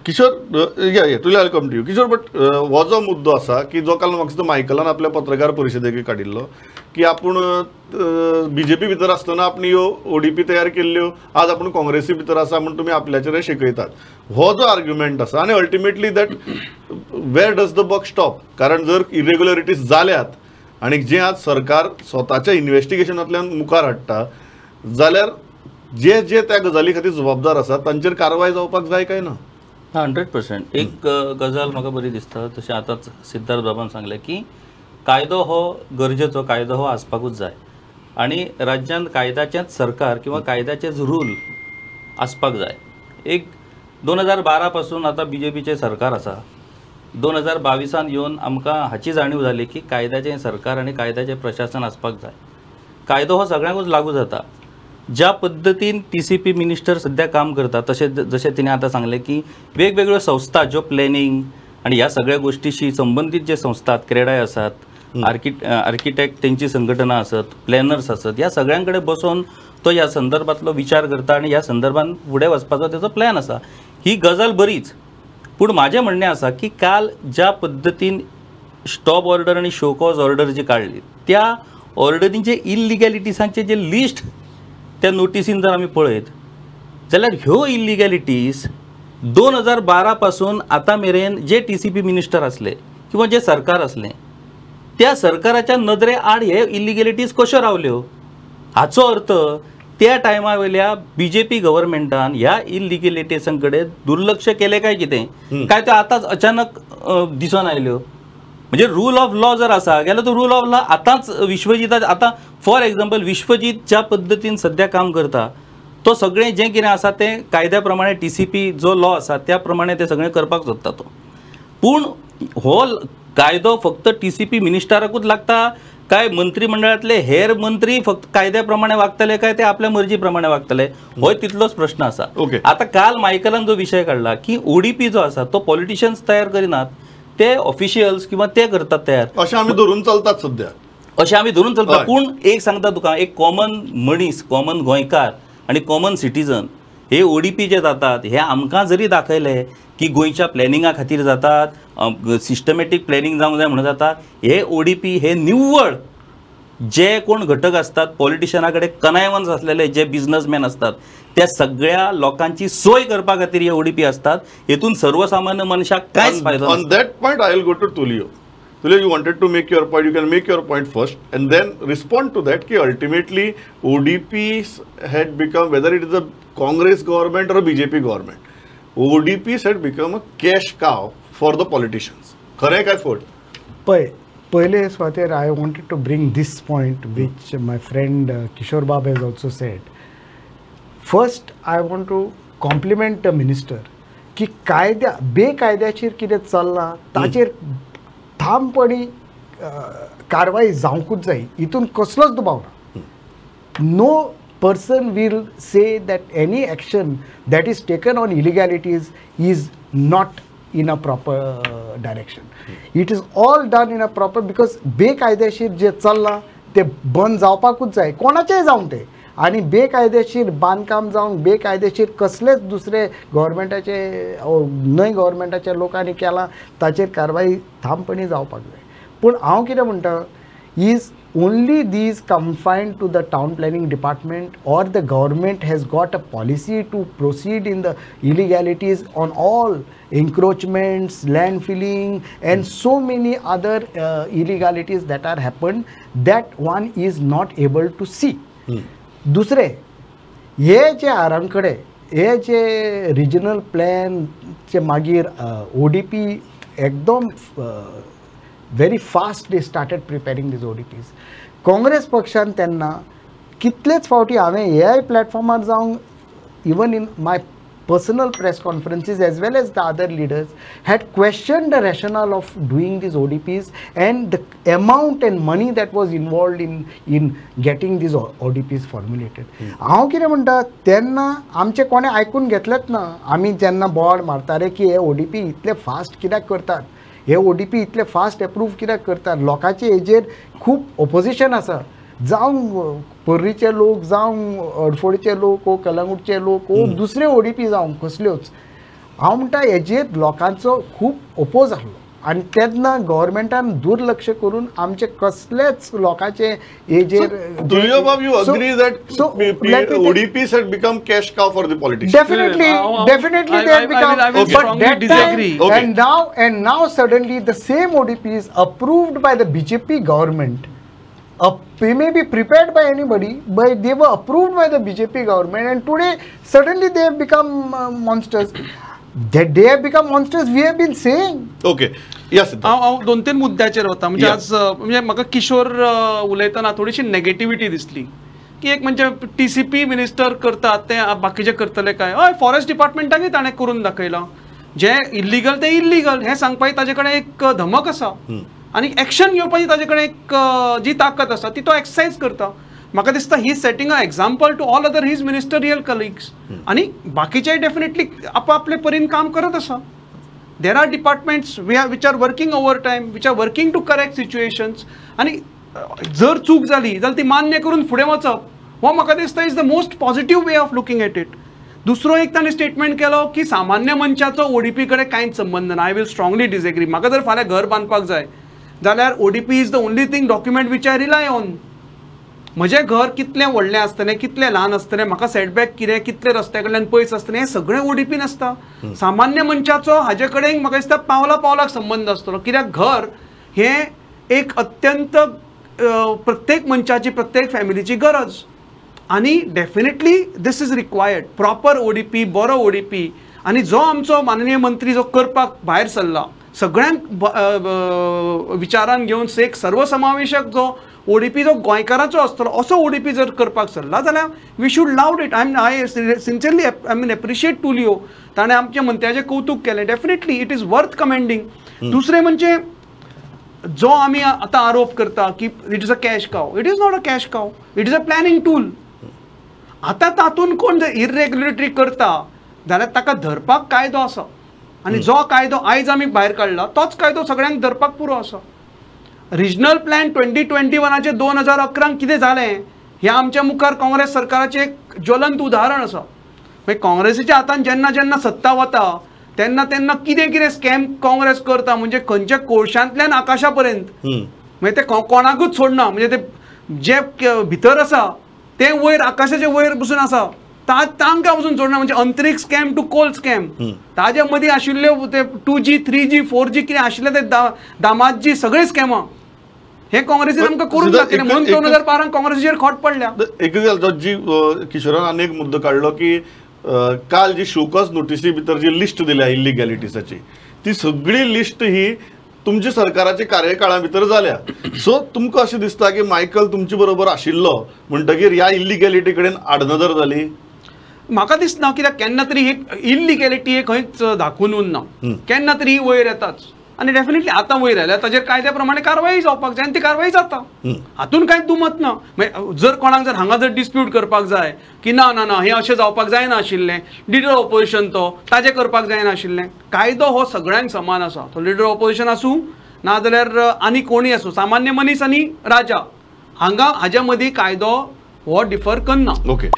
Kishore, yeah Tulio, I come to you Kishore, but हो जो मुद्दो आसा की जो काल म्हाका दिसता मायकलान आपल्या पत्रकार परिशदेक काडिल्लो की आपूण बीजेपी भितर आसतना आपणे ह्यो ओडीपी तयार केल्ल्यो, आज आपूण काँग्रेसी भितर आसा म्हूण तुमी आपल्याचेरय शिकयतात, हो जो आर्ग्युमेंट आसा आनी ultimately that where does the buck stop? कारण जर इरेग्युलरिटीज जाल्यात आनी जें आज सरकार स्वताच्या इन्वेस्टिगेशनांतल्यान मुखार हाडटा जाल्यार जे जे त्या गजाली खातीर जबाबदार आसात तांचेर कारवाय जावपाक जाय काय ना? 100%. एक गजाल म्हाका बरी दिसता, तशें आतांच सिद्धार्थ बाबान सांगलें की कायदो हो गरजेचो, कायदो हो आसपाकूच जाय आनी राज्यांत कायद्याचेंच सरकार किंवा कायद्याचेच रूल आसपाक जाय. एक 2012 पासून आतां बीजेपीचें सरकार आसा, 2022 येवन आमकां हाची जाणीव जाली की कायद्याचें सरकार आनी कायद्याचें प्रशासन आसपाक जाय. कायदो हो सगळ्यांकूच लागू जाता. ज्या पद्दतीन TCP minister सद्या काम करता, तशें जशें तिणें आतां सांगलें की वेगवेगळ्यो संस्था ज्यो प्लॅनिंग आनी ह्या सगळ्या गोश्टीशी संबंदीत जे संस्था क्रेडाय आसात, आर्किटेक्ट तेंची संघटना आसत, प्लॅनर्स आसत, ह्या सगळ्यां कडेन बसोवन तो ह्या संदर्भांतलो विचार करता आनी ह्या संदर्भान फुडें वचपाचो तेचो प्लॅन आसा. ही गजाल बरीच, पूण म्हाजें म्हणणें आसा की काल ज्या पद्दतीन स्टॉप ऑर्डर आनी शो कॉज ऑर्डर जी काडली त्या ऑर्डरींचे इल्लिगॅलिटीजांचें जें लिस्ट त्या नोटिसीन जर आमी पळयत जाल्यार ह्यो इल्लिगॅलिटीज 2012 पासून आतां मेरेन जे TCP minister आसले किंवा जे सरकार आसलें त्या सरकाराच्या नदरे आड हे इल्लिगॅलिटीज कश्यो रावल्यो? हाचो अर्थ त्या टायमा वयल्या बीजेपी गव्हर्मेंटान ह्या इल्लिगॅलिटीजां कडेन दुर्लक्ष केलें काय कितें, काय त्यो आतांच अचानक दिसून आयल्यो? म्हणजे रूल ऑफ लॉ जर आसा जाल्यार तो रूल ऑफ लॉ आतांच विश्वजीता, आतां फॉर एग्जाम्पल विश्वजीत ज्या पद्दतीन सद्या काम करता तो सगळें जें कितें आसा तें कायद्या प्रमाणे TCP जो लॉ आसा त्या प्रमाणे तें सगळें करपाक सोदता तो. पूण हो कायदो फक्त TCP मिनिस्टराकूच लागता काय मंत्रिमंडळांतले हेर मंत्री फक्त कायद्या प्रमाणे वागतले काय ते आपल्या मर्जी प्रमाणे वागतले, होय तितलोच प्रश्न आसा. आतां काल मायकलान जो विशय काडला की ODP जो आसा तो पॉलिटिशियन्स तयार करिनात, ते ऑफिशियल्स किंवा ते करतात तयार, अशें आमी धरून चलतात सद्या, अशें आमी धरून चलतात. पूण एक सांगता तुका, एक कॉमन मनीस, कॉमन गोंयकार आनी कॉमन सिटीजन हे ODP जे जातात हे आमकां जरी दाखयले की गोंयच्या प्लॅनिंगा खातीर जातात, सिस्टमॅटीक प्लॅनिंग जावंक जाय म्हणून जातात, हे ODP हे निव्वळ जे कोण घटक आसतात पॉलिटिशियना कडेन कनायवन्स आसलेले जे बिजनसमॅन आसतात त्या सगळ्या लोकांची सोय करपा खातीर हे ODP आसतात. हेतून सर्वसामान्य मनशाक कांयच फायदो. On that point I will go to Tulio. Tulio, you wanted to make your point, you can make your point first and then respond to that की ultimately ODPs had become, whether it is a Congress government or BJP government, ODPs had become a cash cow for the politicians. खरें काय फट? पळय, पयले सुवातेर I wanted to bring this point which my friend Kishore Bab has also said. First I want to compliment the minister की कायद्या बेकायद्याचेर कितें चल्लां ताचेर ठामपणी कारवाय जावंकूच जाय, हितून कसलोच दुबाव ना. No person will say that any action that is taken on illegalities is not in a proper direction. It is all done in a proper, because बेकायदेशीर जे चल्लां ते बंद जावपाकूच जाय, कोणाचेय जावं तें. आनी बेकायदेशीर बांदकाम जावं, बेकायदेशीर कसलेच दुसरे गव्हर्मेंटाचे न्हय गव्हर्मेंटाच्या लोकांनी केलां ताचेर कारवाय ठामपणी जावपाक जाय. पूण हांव कितें म्हणटा, is only these confined to the town planning department or the government has got a policy to proceed in the illegalities on all encroachments, land filling and so many other illegalities that are happened that one is not able to see. दुसरे हे जे आरांखडे, हे जे regional प्लॅनचे मागीर ODP एकदम very fast they started preparing these ODPs. Congress पक्षान तेन्ना कितलेच फावटी हांवें ह्याय प्लॅटफॉर्मार जावं, even in my personal press conferences as well as the other leaders had questioned the rationale of doing these ODPs and the amount and money that was involved in getting these ODPs formulated. हांव कितें म्हणटा, तेन्ना आमचें कोणें आयकून घेतलेंच ना. आमी जेन्ना बोवाळ मारताले की हे ODP इतले फास्ट कित्याक करतात, हे ODP इतले फास्ट एप्रूव कित्याक करतात, लोकांचे हेजेर खूब ओपोजिशन आसा, जावं पर्रीचे लोक, जावं अडफोडचे लोक, वो कलंगूटचे लोक, वो दुसरे ODP जावं कसल्योच. हांव म्हणटा हेजेर लोकांचो खूब ओपोज आहलो आनी तेन्ना गव्हर्मेंटान दुर्लक्ष करून आमचे कसलेच लोकांचे हेजेर. Tulio Bob, you agree that ODPs had become cash cow for the politicians? Definitely, definitely they have become. I will strongly disagree. Okay. And now suddenly the same ODPs approved by the BJP government, they may be prepared by anybody, but they were approved by the BJP government, and today suddenly they have become monsters. That they have become monsters, we have been saying. Okay. Yes. हांव दोन तीन मुद्द्याचेर वता. म्हणजे आज म्हणजे म्हाका किशोर उलयतना थोडीशी नेगेटिविटी दिसली की एक म्हणजे TCP minister करतात ते बाकीचे करतले काय. हय, फॉरेस्ट डिपार्टमेंटाकय ताणें करून दाखयलां, जे इल्लिगल ते इल्लिगल हें सांगपाची ताजे कडेन एक धमक आसा आनी एक्शन घेवपाची ताजे कडेन एक जी ताकद आसा ती तो एक्सरसायज करता. म्हाका दिसता he setting a example to all other his ministerial colleagues आनी बाकीचे डेफिनेटली आपआपले परीन काम करत आसा. There are departments which are working over time, which are working to correct situations. आनी जर चूक जाली जाल्यार ती मान्य करून फुडें वचप हो म्हाका दिसता is the most positive way of looking at it. दुसरो एक ताणें स्टेटमेंट केलो की सामान्य मनशाचो ODP कडेन कांयच संबंद ना. I will strongly disagree. म्हाका जर फाल्यां घर बांदपाक जाय जाल्यार ODP is the only thing document which I rely on. म्हजें घर कितलें व्हडलें आसतलें, कितलें ल्हान आसतलें, म्हाका सेटबॅक कितें, कितले रस्त्या कडल्यान पयस आसतलें, हें सगळें ODP आसता. सामान्य मनशाचो हाजे कडेन म्हाका दिसता पावला पावलाक संबंद आसतलो, कित्याक घर हें एक अत्यंत प्रत्येक मनशाची, प्रत्येक फॅमिलीची गरज आनी definitely this is required proper ODP, बरो ODP. आनी जो आमचो माननीय मंत्री जो करपाक भायर सरला सगळ्यांक विचारान घेवन एक सर्वसमावेशक जो ODP जो गोंयकाराचो आसतलो असो ODP जर करपाक सरला जाल्यार we should laud it. I sincerely I mean appreciate Tulio, ताणें आमच्या मंत्र्याचें कौतूक केलें. Definitely it is worth commending. दुसरें म्हणजे जो आमी आतां आरोप करता की it is a cash cow, it is not a cash cow, it is a planning tool. आतां तातूंत कोण जर इरेग्युलेटरी करता जाल्यार ताका धरपाक कायदो आसा आनी जो कायदो आयज आमी भायर काडला तोच कायदो सगळ्यांक धरपाक पुरो आसा. रिजनल प्लॅन 2021 2011 कितें जालें हें आमच्या मुखार काँग्रेस सरकाराचें एक ज्वलंत उदाहरण आसा. मागीर काँग्रेसीच्या हातान जेन्ना जेन्ना सत्ता वता तेन्ना तेन्ना कितें कितें स्कॅम काँग्रेस करता, म्हणजे खंयच्या कोळशांतल्यान आकाशा पर्यंत, मागीर ते कोणाकूच सोडना, म्हणजे ते जे भितर आसा ते वयर आकाशाचे वयर बसून आसा तांकां पसून सोडना. म्हणजे अंतरिक्ष स्कॅम टू कोल स्कॅम, ताजे मदीं आशिल्ल्यो ते 2G 3G 4G कितें आशिल्ले ते दामाजी सगळे स्कॅमां हे काँग्रेसीन आमकां करून दाखयलें. म्हणून 2012 काँग्रेसीचेर खोट पडल्या. एक गजाल जी किशोरान आनी एक मुद्दो काडलो की काल जी शोकॉज नोटीसी भितर जी लिस्ट दिल्या इल्लिगॅलिटीजाची ती सगळी लिस्ट ही तुमच्या सरकाराच्या कार्यकाळा भितर जाल्या. सो तुमकां अशें दिसता की मायकल तुमचे बरोबर आशिल्लो म्हणटगीर ह्या इल्लिगॅलिटी कडेन आडनदर जाली? म्हाका दिसना, कित्याक केन्ना तरी ही इल्लिगॅलिटी हे खंयच दाखोवन उरना, केन्ना तरी ही वयर येताच आनी डेफिनेटली आतां वयर आयल्या ताजेर कायद्या प्रमाणे कारवाई जावपाक जाय आनी ती कारवाई जाता, हातून कांय दुमत ना. मागीर जर कोणाक जर हांगा जर डिस्प्यूट करपाक जाय की ना ना ना हें अशें जावपाक जायनाशिल्लें, लिडर ऑपोजिशन तो ताजें करपाक जायनाशिल्लें, कायदो हो सगळ्यांक समान आसा, तो लिडर ऑपोजिशन आसूं ना जाल्यार आनी कोणूय आसूं, सामान्य मनीस आनी राजा, हांगा हाज्या मदीं कायदो हो डिफर करना. ओके.